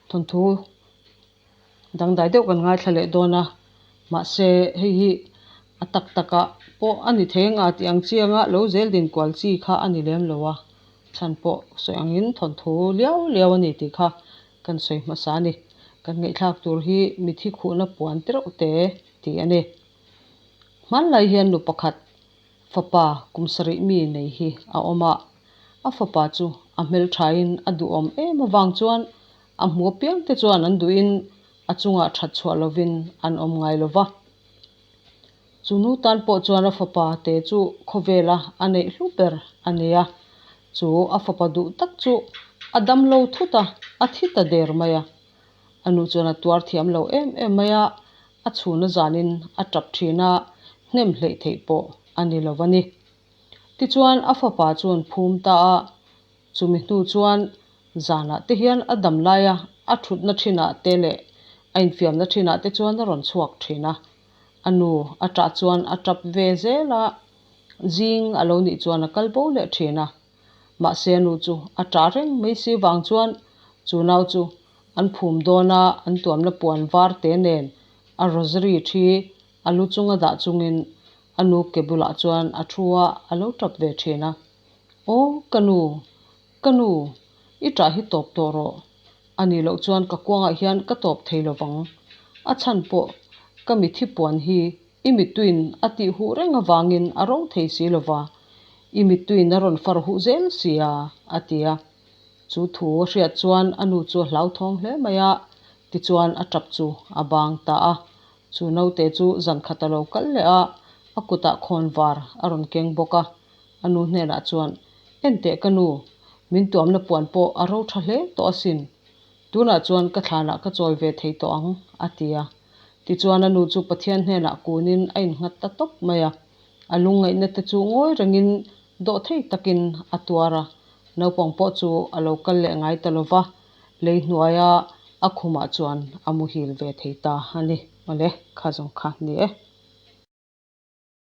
Thawnthu dangdai deuh kan ngaithla leh dawn a, mahse hei hi a tak takah pawh a ni thei anga tih ang chianga lo zel din kual chi kha a ni lem lo a, chhan pawh sawi angin thawnthu liau liau a ni tih kha kan sawi hmasa a ni. Kan ngaihthlak tur hi mithi khuhna puan te reuh te tih a ni. Hmanlai hian nu pakhat fapa kum sarih mi nei hi a awm a, a fapa chu a hmelthain a duhawm em avang chuan a hmu apiang te chuan an duhin a chungah that chhuah lovin an awm ngai lo va. Chu nu tan pawh chuan a fapa te chu khawvela a neih hlu ber a ni a, chu a fapa duh tak chu a dam lo thut a, a thi ta der mai a. A nu chuan a tuar thiam lo em em mai a, a chhuna zanin a tap thin a, hnem hleih theih pawh a ni lo a ni. Tichuan a fapa chu an phum ta a, chumi hnu chuan zanah te hian a dam laia a thutna thinah te leh a infiamna thinah te chuan a rawn chhuak thin a. A nu a tah chuan a tap ve zel a, zing a lo nih chuan a kal bo leh thin a. Mahse a nu chu a tah reng mai si vang chuan chu nau chu an phum dawn a, an tuamna puan var te nen a rosary thi a lu chunga dah chungin a nu ke bulah chuan a thu a, a lo tap ve thin a. Aw ka nu, ka nu, i tah hi tawp tawh rawh. A nih loh chuan ka kuangah hian ka tawp thei lovang. A chhan pawh ka mithi puan hi I mittuin a tih huh reng avangin a ro thei si lo va, i mittuin a rawn far huh zel si a, a ti a. Chu thu a hriat chuan a nu chu a hlauthawng hle mai a, tichuan a tap chu a bang ta a. Chu naute chu zan khat a lo kal leh a, a kutah khawn var a rawn keng bawk a. A nu hnenah chuan, Enteh ka nu, min tuamna puan pawh a ro tha hle tawh asin. Tunah chuan ka thlanah ka chawl ve thei tawh ang, a ti a. Tichuan a nu chu Pathian hnenah kunin a innghat ta tawp mai a. A lungngaihna te chu ngawi rengin dawhthei takin a tuar a. Naupang pawh chu a lo kal leh ngai ta lo va, lei hnuaia a khumah chuan a muhil ve thei ta a ni. Awle, kha zawng kha ni e.